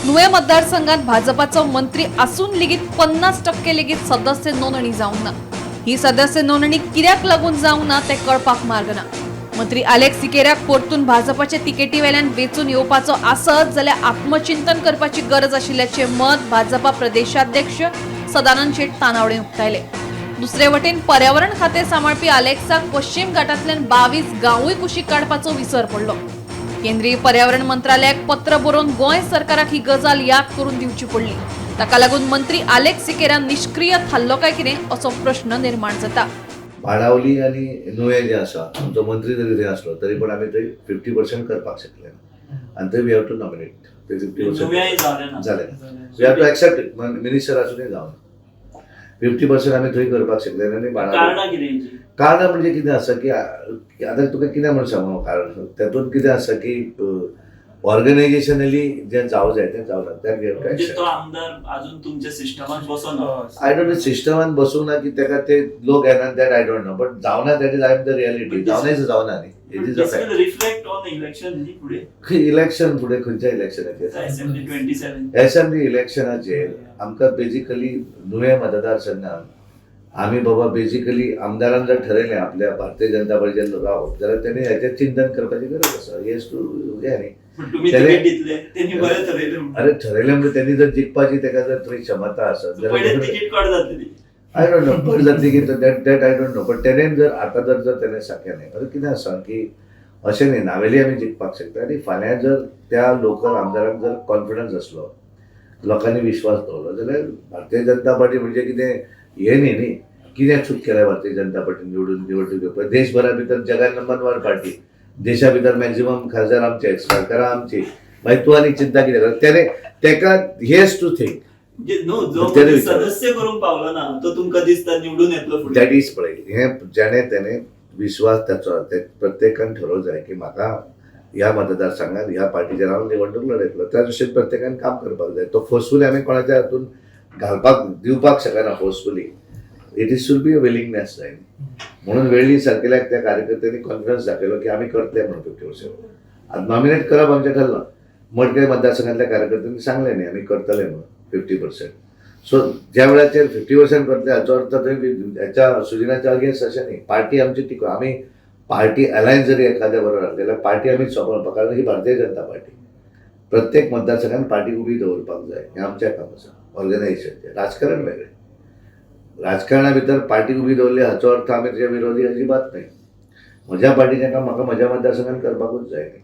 नुवें मतदारसंघात भाजपाचो मंत्री आसून लेगीत 50% लेगीत सदस्य नोंदणी जावंक ना. ही सदस्य नोंदणी कित्याक लागून जावंक ना तें कळपाक मार्ग ना. मंत्री आलेक्स सिकेराक परतून भाजपाचे तिकेटी वेल्यान वेंचून येवपाचो आसत जाल्यार आत्मचिंतन करपाची गरज आशिल्ल्याचें मत भाजपा प्रदेशाध्यक्ष सदानंद शेट तानावडे उक्तायले. दुसरे वटेन पर्यावरण खातें सांबाळपी आलेक्साक पश्चिम घाटांतल्यान 22 गांवूय कुशीक काडपाचो विसर पडलो. केंद्रीय पर्यावरण मंत्रालयाक पत्र बरोवन गोंय सरकाराक ही गजाल याद करून दिवची पडली. ताका लागून मंत्री आलेक्स सिकेरा निश्क्रीय थारलो काय कितें असो प्रश्न निर्माण जाता. बाणावली आनी नुवें जें आसा, आमचो मंत्री जरी थंय आसलो तरी पण आमी थंय 50% करपाक शकले ना आनी थंय we have to nominate थंय 50%. नुव्याय जालें ना. जालें ना. We have to accept it. Minister आसुनूय जावना 50% आमी थंय करपाक शकले ना आनी बाणावली. कारणां कितें हेची? कारणां म्हणजे कितें आसा की आतां तुका कितें म्हूण सांगू हांव कारण तातूंत कितें आसा की ऑर्गनायजेशनली जें जावं जाय तें जावं ना, that we have to म्हणजे एक्सेप्ट. तो आमदार अजून तुमच्या सिस्टमात बसोना. I don't know, सिस्टमान बसूंक ना की ताका ते लोक येना, that I don't know, but जावना, that is I am the reality. जावना is जावना न्ही, it is a fact. Reflect on election न्ही फुडें? इलेक्शन फुडें खंयच्या इलेक्शनाचेर? असेंब्ली 27. एसेंब्ली इलेक्शनाचेर आमकां बेजिकली नुवें मतदारसंघात आमी बाबा बेजिकली आमदारान जर ठरयलें आपल्या भारतीय जनता पार्टीचेर रावप जाल्यार तेणी हेचें चिंतन करपाची गरज आसा. हेच टू हें न्ही. पण तुम्ही तिकीट दितले, त्यांनी बरें ठरयलें म्हणून. अरे, ठरयलें म्हणजे त्यांनी जर जिखपाची ताका जर थंय क्षमता आसत पयलें जाल्यार तिकीट कट जातली. I don't know cut जातली की that I don't know, but तेणेन जर आतां जर जर तेणें सांगलें, अरे कितें आसा की अशें न्ही, नावेली आमी जिखपाक शकता आनी फाल्यां जर त्या लोकल आमदारांक जर कॉन्फिडन्स आसलो, लोकांनी विश्वास दवरलो जाल्यार भारतीय जनता पार्टी म्हणजे कितें हें न्ही. न्ही कितें चूक केल्या भारतीय जनता पार्टीन निवडून निवडणूक घेवपाक? देशभरा भितर जगान नंबर वन पार्टी, देशा भितर मॅक्झिमम खासदार आमचे, सरकारां आमची. मागीर तूं आनी चिंता कितें कर? तेणे तेका हेज टू थिंक. म्हणजे न्हू, जो तेणे कोणी विचार. सदस्य करूंक पावलो ना तो तुमकां दिसता निवडून येतलो फुडें? That is पळय, हें जेणे तेणे विश्वास ताचो ते प्रत्येकान ठरोवंक जाय की म्हाका ह्या मतदारसंघात ह्या पार्टीचेर हांव निवडणूक लढयतलो. त्या दृश्टीन प्रत्येकान काम करपाक जाय. तो फोर्सफुली आमी कोणाच्या हातून घालपाक दिवपाक शकना forcefully. It is should be a willingness जाय. म्हणून वेळ्ळी सारकेल्याक त्या कार्यकर्त्यांनी कॉन्फिडन्स दाखयलो की आमी करतले म्हणून 50%. आतां नॉमिनेट करप आमचें ठरलां. मडकय मतदारसंघातल्या कार्यकर्त्यांनी सांगलें न्ही आमी करतले म्हणून 50%. सो ज्या वेळाचेर 50% करतले हाचो अर्थ थंय हेच्या सुदिनाच्या अगेन्स्ट अशें न्ही. पार्टी आमची टिकून, आमी पार्टी अलायन्स जरी एखाद्या बरोबर आसली जाल्यार पार्टी आमी सोंपोवपाक, कारण ही भारतीय जनता पार्टी प्रत्येक मतदारसंघात पार्टी उबी दवरपाक जाय हें आमचें काम आसा ऑर्गनायझेशनचें. राजकारण वेगळें. राजकारणा भितर पार्टी उबी दवरली हाचो अर्थ आमी तेच्या विरोधी अजिबात न्हय. म्हज्या पार्टीचें काम म्हाका म्हज्या मतदारसंघात करपाकूच जाय न्ही.